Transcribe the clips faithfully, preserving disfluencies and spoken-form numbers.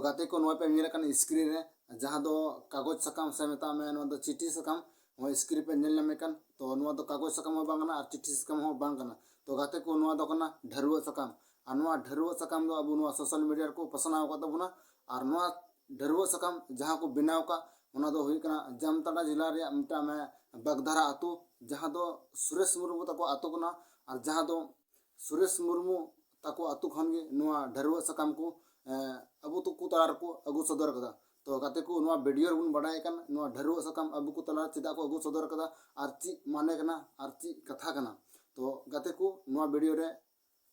ᱜᱟᱛᱮ ᱠᱚ, ᱱᱚᱣᱟ ᱯᱮ ᱧᱮᱞᱮᱫ ᱠᱟᱱ screen ᱨᱮ, ᱡᱟᱦᱟᱸ ᱫᱚ ᱠᱟᱜᱚᱡᱽ ᱥᱟᱠᱟᱢ ᱥᱮ ᱢᱮᱛᱟᱜ ᱢᱮ, ᱱᱚᱣᱟ ᱫᱚ ᱪᱤᱴᱷᱤ ᱥᱟᱠᱟᱢ, ᱱᱚᱣᱟ screen ᱯᱮ ᱧᱮᱞ ᱧᱟᱢᱮᱫ ᱠᱟᱱ, ᱛᱚ ᱱᱚᱣᱟ ᱫᱚ ᱠᱟᱜᱚᱡᱽ ᱥᱟᱠᱟᱢ ᱦᱚᱸ ᱵᱟᱝ ᱠᱟᱱᱟ ᱟᱨ ᱪᱤᱴᱷᱤ ᱥᱟᱠᱟᱢ ᱦᱚᱸ ᱵᱟᱝ ᱠᱟᱱᱟ᱾ ᱛᱚ ᱜᱟᱛᱮ ᱠᱚ, ᱱᱚᱣᱟ ᱫᱚ ᱠᱟᱱᱟ ᱰᱷᱟᱹᱨᱣᱟᱹᱜ ᱥᱟᱠᱟᱢ᱾ ᱟᱨ ᱱᱚᱣᱟ ᱰᱷᱟᱹᱨᱣᱟᱹᱜ ᱥᱟᱠᱟᱢ ᱫᱚ ᱟᱵᱚ ᱱᱚᱣᱟ social media ᱨᱮᱠᱚ ᱯᱟᱥᱱᱟᱣ ᱟᱠᱟᱫ ᱛᱟᱵᱚᱱᱟ᱾ ᱟᱨ ᱱᱚᱣᱟ ᱰᱷᱟᱹᱨᱣᱟᱹᱜ ᱥᱟᱠᱟᱢ ᱡᱟᱦᱟᱸ ᱠᱚ ᱵᱮᱱᱟᱣ ᱟᱠᱟᱫ, ᱚᱱᱟ ᱫᱚ ᱦᱩᱭᱩᱜ ᱠᱟᱱᱟ ᱡᱟᱢᱛᱟᱲᱟ ᱡᱮᱞᱟ ᱨᱮᱭᱟᱜ ᱢᱤᱫᱴᱟᱝ ᱵᱟᱜᱽᱫᱷᱟᱨᱟ ᱟᱹᱛᱩ, ᱡᱟᱦᱟᱸ ᱫᱚ ᱥᱩᱨᱮᱥ ᱢᱩᱨᱢᱩ ᱛᱟᱠᱚ ᱟᱹᱛᱩ ᱠᱟᱱᱟ᱾ ᱟᱨ ᱡᱟᱦᱟᱸ ᱫᱚ ᱥᱩᱨᱮᱥ ᱢᱩᱨᱢᱩ ᱛᱟᱠᱚ ᱟᱹᱛᱩ ᱠᱷᱚᱱ ᱜᱮ ᱱᱚᱣᱟ ᱰᱷᱟᱹᱨᱣᱟᱹᱜ ᱥᱟᱠᱟᱢ ᱠᱚ, ᱮ, ᱟᱵᱚ ᱛᱟᱠᱚ ᱛᱟᱞᱟ ᱨᱮᱠᱚ ᱟᱹᱜᱩ ᱥᱚᱫᱚᱨ ᱠᱟᱫᱟ᱾ ᱛᱚ ᱜᱟᱛᱮ ᱠᱚ, ᱱᱚᱣᱟ video ᱨᱮᱵᱚᱱ ᱵᱟᱰᱟᱭ ᱠᱟᱱ ᱱᱚᱣᱟ ᱰᱷᱟᱹᱨᱣᱟᱹᱜ ᱥᱟᱠᱟᱢ ᱟᱵᱚ ᱠᱚ ᱛᱟᱞᱟ ᱨᱮ ᱪᱮᱫᱟᱜ ᱠᱚ ᱟᱹᱜᱩ ᱥᱚᱫᱚᱨ ᱠᱟᱫᱟ ᱟᱨ ᱪᱮᱫ ᱢᱟᱱᱮ ᱠᱟᱱᱟ ᱟᱨ ᱪᱮᱫ ᱠᱟᱛᱷᱟ ᱠᱟᱱᱟ᱾ ᱛᱚ ᱜᱟᱛᱮ ᱠᱚ, ᱱᱚᱣᱟ video ᱨᱮ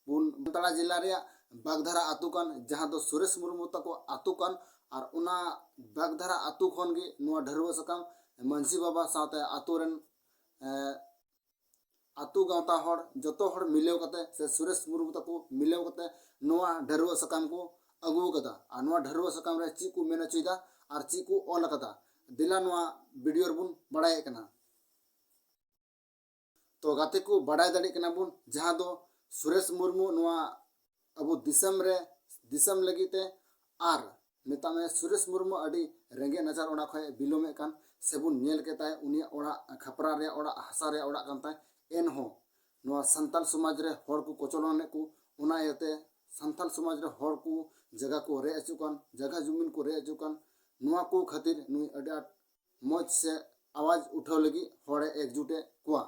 ᱵᱚᱱ ᱡᱟᱢᱛᱟᱲᱟ ᱡᱮᱞᱟ ᱨᱮᱭᱟᱜ ᱵᱟᱜᱽᱫᱷᱟᱨᱟ ᱟᱹᱛᱩ ᱠᱟᱱ, ᱡᱟᱦᱟᱸ ᱫᱚ ᱥᱩᱨᱮᱥ ᱢᱩᱨᱢᱩ ᱛᱟᱠᱚ ᱟᱹᱛᱩ ᱠᱟᱱ, ᱟᱨ ᱚᱱᱟ ᱵᱟᱜᱽᱫᱷᱟᱨᱟ ᱟᱹᱛᱩ ᱠᱷᱚᱱ ᱜᱮ ᱱᱚᱣᱟ ᱰᱷᱟᱹᱨᱣᱟᱹᱜ ᱥᱟᱠᱟᱢ ᱢᱟᱹᱡᱷᱤ ᱵᱟᱵᱟ ᱥᱟᱶᱛᱮ ᱟᱹᱛᱩ ᱨᱮᱱ, ᱮ, ᱟᱹᱛᱩ ᱜᱟᱶᱛᱟ ᱦᱚᱲ, ᱡᱚᱛᱚ ᱦᱚᱲ ᱢᱤᱞᱟᱹᱣ ᱠᱟᱛᱮ ᱥᱮ ᱥᱩᱨᱮᱥ ᱢᱩᱨᱢᱩ ᱛᱟᱠᱚ ᱢᱤᱞᱟᱹᱣ ᱠᱟᱛᱮ ᱱᱚᱣᱟ ᱰᱷᱟᱹᱨᱣᱟᱹᱜ ᱥᱟᱠᱟᱢ ᱠᱚ ᱟᱹᱜᱩ ᱟᱠᱟᱫᱟ᱾ ᱟᱨ ᱱᱚᱣᱟ ᱰᱷᱟᱹᱨᱣᱟᱹᱜ ᱥᱟᱠᱟᱢ ᱨᱮ ᱪᱮᱫ ᱠᱚ ᱢᱮᱱ ᱦᱚᱪᱚᱭᱮᱫᱟ ᱟᱨ ᱪᱮᱫ ᱠᱚ ᱚᱞ ᱟᱠᱟᱫᱟ, ᱫᱮᱞᱟ ᱱᱚᱣᱟ video ᱨᱮᱵᱚᱱ ᱵᱟᱲᱟᱭᱮᱫ ᱠᱟᱱᱟ᱾ ᱛᱚ ᱜᱟᱛᱮ ᱠᱚ, ᱵᱟᱲᱟᱭ ᱫᱟᱲᱮᱭᱟᱜ ᱠᱟᱱᱟ ᱵᱚᱱ, ᱡᱟᱦᱟᱸ ᱫᱚ ᱥᱩᱨᱮᱥ ᱢᱩᱨᱢᱩ ᱱᱚᱣᱟ ᱟᱵᱚ ᱫᱤᱥᱚᱢ ᱨᱮ, ᱫᱤᱥᱚᱢ ᱞᱟᱹᱜᱤᱫ ᱛᱮ, ᱟᱨ ᱢᱮᱛᱟᱜ ᱢᱮ ᱥᱩᱨᱮᱥ ᱢᱩᱨᱢᱩ ᱟᱹᱰᱤ ᱨᱮᱸᱜᱮᱡ ᱱᱟᱪᱟᱨ ᱚᱲᱟᱜ ᱠᱷᱚᱱ ᱵᱤᱞᱚᱢᱮᱫ ᱠᱟᱱ, ᱥᱮᱵᱚᱱ ᱧᱮᱞ ᱠᱮᱫ ᱛᱟᱭ, ᱩᱱᱤᱭᱟᱜ ᱚᱲᱟᱜ ᱠᱷᱟᱯᱨᱟ ᱨᱮᱭᱟᱜ ᱚᱲᱟᱜ, ᱦᱟᱥᱟ ᱨᱮᱭᱟᱜ ᱚᱲᱟᱜ ᱠᱟᱱ ᱛᱟᱭ, ᱮᱱᱦᱚᱸ ᱱᱚᱣᱟ ᱥᱟᱱᱛᱟᱞ ᱥᱚᱢᱟᱡᱽ ᱨᱮ ᱦᱚᱲ ᱠᱚ ᱠᱚᱪᱞᱚᱱᱮᱫ ᱠᱚ, ᱚᱱᱟ ᱤᱭᱟᱹᱛᱮ ᱥᱟᱱᱛᱟᱞ ᱥᱚᱢᱟᱡᱽ ᱨᱮ ᱦᱚᱲ ᱠᱚ ᱡᱟᱭᱜᱟ ᱠᱚ ᱨᱮᱡ ᱦᱚᱪᱚᱜ ᱠᱟᱱ, ᱡᱟᱭᱜᱟ ᱡᱩᱢᱤᱱ ᱠᱚ ᱨᱮᱡ ᱦᱚᱪᱚᱜ ᱠᱟᱱ, ᱱᱚᱣᱟ ᱠᱚ ᱠᱷᱟᱹᱛᱤᱨ ᱱᱩᱭ ᱟᱹᱰᱤ ᱟᱸᱴ ᱢᱚᱡᱽ ᱥᱮ ᱟᱣᱟᱡᱽ ᱩᱴᱷᱟᱹᱣ ᱞᱟᱹᱜᱤᱫ ᱦᱚᱲᱮ ᱮᱠᱡᱩᱴᱮᱫ ᱠᱚᱣᱟ᱾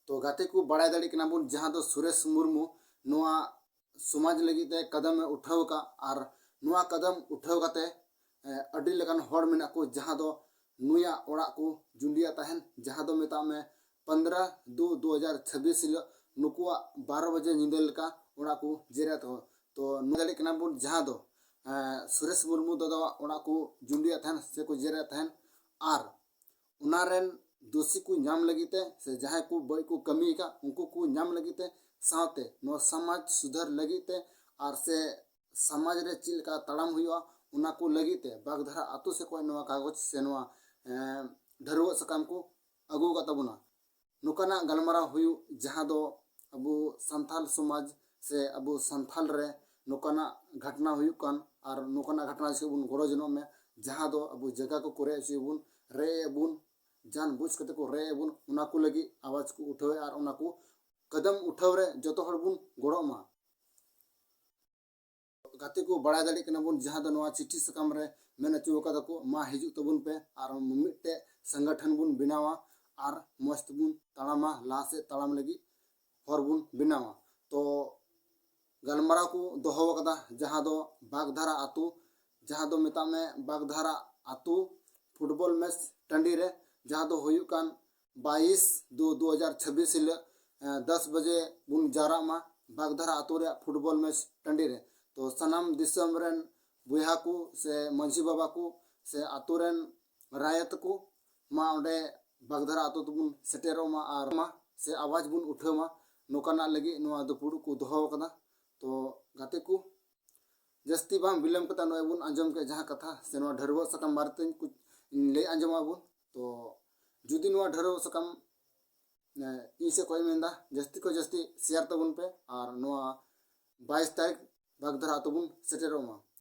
ᱛᱚ ᱜᱟᱛᱮ ᱠᱚ, ᱵᱟᱲᱟᱭ ᱫᱟᱲᱮᱭᱟᱜ ᱠᱟᱱᱟ ᱵᱚᱱ, ᱡᱟᱦᱟᱸ ᱫᱚ ᱥᱩᱨᱮᱥ ᱢᱩᱨᱢᱩ ᱱᱚᱣᱟ ᱥᱚᱢᱟᱡᱽ ᱞᱟᱹᱜᱤᱫ ᱛᱮ ᱠᱟᱫᱟᱢ ᱮ ᱩᱴᱷᱟᱹᱣ ᱟᱠᱟᱫ, ᱟᱨ ᱱᱚᱣᱟ ᱠᱟᱫᱟᱢ ᱩᱴᱷᱟᱹᱣ ᱠᱟᱛᱮ, ᱮ, ᱟᱹᱰᱤ ᱞᱮᱠᱟᱱ ᱦᱚᱲ ᱢᱮᱱᱟᱜ ᱠᱚ, ᱡᱟᱦᱟᱸ ᱫᱚ ᱱᱩᱭᱟᱜ ᱚᱲᱟᱜ ᱠᱚ ᱡᱩᱸᱰᱤᱭᱟ ᱛᱟᱦᱮᱱ, ᱡᱟᱦᱟᱸ ᱫᱚ ᱢᱮᱛᱟᱜ ᱢᱮ ᱯᱚᱱᱫᱽᱨᱚ ᱫᱩ ᱫᱩ ᱦᱟᱡᱟᱨ ᱪᱷᱟᱵᱵᱤᱥ ᱦᱤᱞᱳᱜ ᱱᱩᱠᱩᱣᱟᱜ ᱵᱟᱨᱚ ᱵᱟᱡᱮ ᱧᱤᱫᱟᱹ ᱞᱮᱠᱟ ᱚᱲᱟᱜ ᱠᱚ ᱡᱮᱨᱮᱫ ᱛᱟᱠᱚ᱾ ᱛᱚ ᱱᱚᱣᱟ ᱫᱟᱲᱮᱭᱟᱜ ᱠᱟᱱᱟ ᱵᱚᱱ, ᱡᱟᱦᱟᱸ ᱫᱚ, ᱮ, ᱥᱩᱨᱮᱥ ᱢᱩᱨᱢᱩ ᱫᱟᱫᱟᱣᱟᱜ ᱚᱲᱟᱜ ᱠᱚ ᱡᱩᱸᱰᱤᱭᱟ ᱛᱟᱦᱮᱱ ᱥᱮ ᱠᱚ ᱡᱮᱨᱮᱫ ᱛᱟᱦᱮᱱ, ᱟᱨ ᱚᱱᱟ ᱨᱮᱱ ᱫᱳᱥᱤ ᱠᱚ ᱧᱟᱢ ᱞᱟᱹᱜᱤᱫ ᱛᱮ ᱥᱮ ᱡᱟᱦᱟᱸᱭ ᱠᱚ ᱵᱟᱹᱲᱤᱡ ᱠᱚ ᱠᱟᱹᱢᱤ ᱟᱠᱟᱫ, ᱩᱱᱠᱩ ᱠᱚ ᱧᱟᱢ ᱞᱟᱹᱜᱤᱫ ᱛᱮ, ᱥᱟᱶᱛᱮ ᱱᱚᱣᱟ ᱥᱚᱢᱟᱡᱽ ᱥᱩᱫᱷᱟᱹᱨ ᱞᱟᱹᱜᱤᱫ ᱛᱮ ᱟᱨ ᱥᱮ ᱥᱚᱢᱟᱡᱽ ᱨᱮ ᱪᱮᱫ ᱞᱮᱠᱟ ᱛᱟᱲᱟᱢ ᱦᱩᱭᱩᱜᱼᱟ, ᱚᱱᱟ ᱠᱚ ᱞᱟᱹᱜᱤᱫ ᱛᱮ ᱵᱟᱜᱽᱫᱷᱟᱨᱟ ᱟᱛᱳ ᱥᱮᱫ ᱠᱷᱚᱱ ᱱᱚᱣᱟ ᱠᱟᱜᱚᱡᱽ ᱥᱮ ᱱᱚᱣᱟ, ᱮᱸ, ᱰᱷᱟᱹᱨᱣᱟᱹᱜ ᱥᱟᱠᱟᱢ ᱠᱚ ᱟᱹᱜᱩ ᱟᱠᱟᱫ ᱛᱟᱵᱚᱱᱟ᱾ ᱱᱚᱝᱠᱟᱱᱟᱜ ᱜᱟᱞᱢᱟᱨᱟᱣ ᱦᱩᱭᱩᱜ, ᱡᱟᱦᱟᱸ ᱫᱚ ᱟᱵᱚ ᱥᱟᱱᱛᱟᱞ ᱥᱚᱢᱟᱡᱽ ᱥᱮ ᱟᱵᱚ ᱥᱟᱱᱛᱟᱞ ᱨᱮ, ᱱᱚᱝᱠᱟᱱᱟᱜ ᱜᱷᱟᱴᱱᱟ ᱦᱩᱭᱩᱜ ᱠᱟᱱ, ᱟᱨ ᱱᱚᱝᱠᱟᱱᱟᱜ ᱜᱷᱟᱴᱱᱟ ᱡᱚᱠᱷᱚᱱ ᱵᱚᱱ ᱜᱚᱲᱚ ᱡᱚᱱᱚᱜ ᱢᱮ, ᱡᱟᱦᱟᱸ ᱫᱚ ᱟᱵᱚ ᱡᱟᱭᱜᱟ ᱠᱚ ᱠᱚᱨᱮ ᱦᱚᱪᱚᱭᱟᱵᱚᱱ, ᱨᱮᱡ ᱮᱫ ᱵᱚᱱ, ᱡᱟᱱ ᱵᱩᱡᱽ ᱠᱟᱛᱮ ᱠᱚ ᱨᱮᱡ ᱮᱫ ᱵᱚᱱ, ᱚᱱᱟ ᱠᱚ ᱞᱟᱹᱜᱤᱫ ᱟᱣᱟᱡᱽ ᱠᱚ ᱩᱴᱷᱟᱹᱣᱮᱫ, ᱟᱨ ᱚᱱᱟ ᱠᱚ ᱠᱟᱫᱟᱢ ᱩᱴᱷᱟᱹᱣ ᱨᱮ ᱡᱚᱛᱚ ᱦᱚᱲ ᱵᱚᱱ ᱜᱚᱲᱚᱜ ᱢᱟ᱾ ᱜᱟᱛᱮ ᱠᱚ, ᱵᱟᱲᱟᱭ ᱫᱟᱲᱮᱭᱟᱜ ᱠᱟᱱᱟ ᱵᱚᱱ, ᱡᱟᱦᱟᱸ ᱫᱚ ᱱᱚᱣᱟ ᱪᱤᱴᱷᱤ ᱥᱟᱠᱟᱢ ᱨᱮ ᱢᱮᱱ ᱦᱚᱪᱚ ᱟᱠᱟᱫᱟ ᱠᱚ, ᱢᱟ ᱦᱤᱡᱩᱜ ᱛᱟᱵᱚᱱ ᱯᱮ ᱟᱨ ᱢᱤᱫᱴᱮᱡ ᱥᱚᱝᱜᱚᱴᱷᱚᱱ ᱵᱚᱱ ᱵᱮᱱᱟᱣᱟ ᱟᱨ ᱢᱚᱡᱽ ᱛᱮᱵᱚᱱ ᱛᱟᱲᱟᱢᱟ, ᱞᱟᱦᱟ ᱥᱮᱫ ᱛᱟᱲᱟᱢ ᱞᱟᱹᱜᱤᱫ ᱦᱚᱨ ᱵᱚᱱ ᱵᱮᱱᱟᱣᱟ᱾ ᱛᱚ ᱜᱟᱞᱢᱟᱨᱟᱣ ᱠᱚ ᱫᱚᱦᱚ ᱟᱠᱟᱫᱟ, ᱡᱟᱦᱟᱸ ᱫᱚ ᱵᱟᱜᱽᱫᱷᱟᱨᱟ ᱟᱛᱳ, ᱡᱟᱦᱟᱸ ᱫᱚ ᱢᱮᱛᱟᱜ ᱢᱮ ᱵᱟᱜᱽᱫᱷᱟᱨᱟ ᱟᱛᱳ ᱯᱷᱩᱴᱵᱚᱞ ᱢᱮᱪ ᱴᱟᱺᱰᱤ ᱨᱮ, ᱡᱟᱦᱟᱸ ᱫᱚ ᱦᱩᱭᱩᱜ ᱠᱟᱱ ᱵᱟᱭᱤᱥ ᱫᱩ ᱫᱩ ᱦᱟᱡᱟᱨ ᱪᱷᱟᱵᱵᱤᱥ ᱦᱤᱞᱳᱜ, ᱮᱸ, ᱫᱚᱥ ᱵᱟᱡᱮ ᱵᱚᱱ ᱡᱟᱣᱨᱟᱜ ᱢᱟ ᱵᱟᱜᱽᱫᱷᱟᱨᱟ ᱟᱛᱳ ᱨᱮᱭᱟᱜ ᱯᱷᱩᱴᱵᱚᱞ ᱢᱮᱪ ᱴᱟᱺᱰᱤ ᱨᱮ᱾ ᱛᱚ ᱥᱟᱱᱟᱢ ᱫᱤᱥᱚᱢ ᱨᱮᱱ ᱵᱚᱭᱦᱟ ᱠᱚ ᱥᱮ ᱢᱟᱹᱡᱷᱤ ᱵᱟᱵᱟ ᱠᱚ ᱥᱮ ᱟᱛᱳ ᱨᱮᱱ ᱨᱟᱭᱛ ᱠᱚ, ᱢᱟ ᱚᱸᱰᱮ ᱵᱟᱜᱽᱫᱷᱟᱨᱟ ᱟᱛᱳ ᱛᱮᱵᱚᱱ ᱥᱮᱴᱮᱨᱚᱜ ᱢᱟ ᱟᱨ ᱢᱟ ᱥᱮ ᱟᱣᱟᱡᱽ ᱵᱚᱱ ᱩᱴᱷᱟᱹᱣ ᱢᱟ, ᱱᱚᱝᱠᱟᱱᱟᱜ ᱞᱟᱹᱜᱤᱫ ᱱᱚᱣᱟ ᱫᱩᱯᱲᱩᱵ ᱠᱚ ᱫᱚᱦᱚ ᱟᱠᱟᱫᱟ᱾ ᱛᱚ ᱜᱟᱛᱮ ᱠᱚ, ᱡᱟᱹᱥᱛᱤ ᱵᱟᱝ ᱵᱤᱞᱚᱢ ᱠᱟᱛᱮ ᱱᱚᱜᱼᱚᱭ ᱵᱚᱱ ᱟᱸᱡᱚᱢ ᱠᱮᱫ ᱡᱟᱦᱟᱸ ᱠᱟᱛᱷᱟ ᱥᱮ ᱱᱚᱣᱟ ᱰᱷᱟᱹᱨᱣᱟᱹᱜ ᱥᱟᱠᱟᱢ ᱵᱟᱨᱮᱛᱮ ᱠᱩ-, ᱞᱟᱹᱭ ᱟᱸᱡᱚᱢ ᱟᱵᱚᱱ᱾ ᱛᱚ ᱡᱩᱫᱤ ᱱᱚᱣᱟ ᱰᱷᱟᱹᱨᱣᱟᱹᱜ ᱥᱟᱠᱟᱢ, ᱮ, ᱤᱧ ᱥᱮᱫ ᱠᱷᱚᱱ ᱤᱧ ᱢᱮᱱᱫᱟ, ᱡᱟᱹᱥᱛᱤ ᱠᱷᱚᱱ ᱡᱟᱹᱥᱛᱤ ᱥᱮᱭᱟᱨ ᱛᱟᱵᱚᱱ ᱯᱮ ᱟᱨ ᱱᱚᱣᱟ ᱵᱟᱭᱤᱥ ᱛᱟᱹᱨᱤᱠᱷ ᱵᱟᱜᱽᱫᱷᱟᱨᱟ ᱟᱛᱳ ᱵᱚᱱ ᱥᱮᱴᱮᱨᱚᱜ ᱢᱟ᱾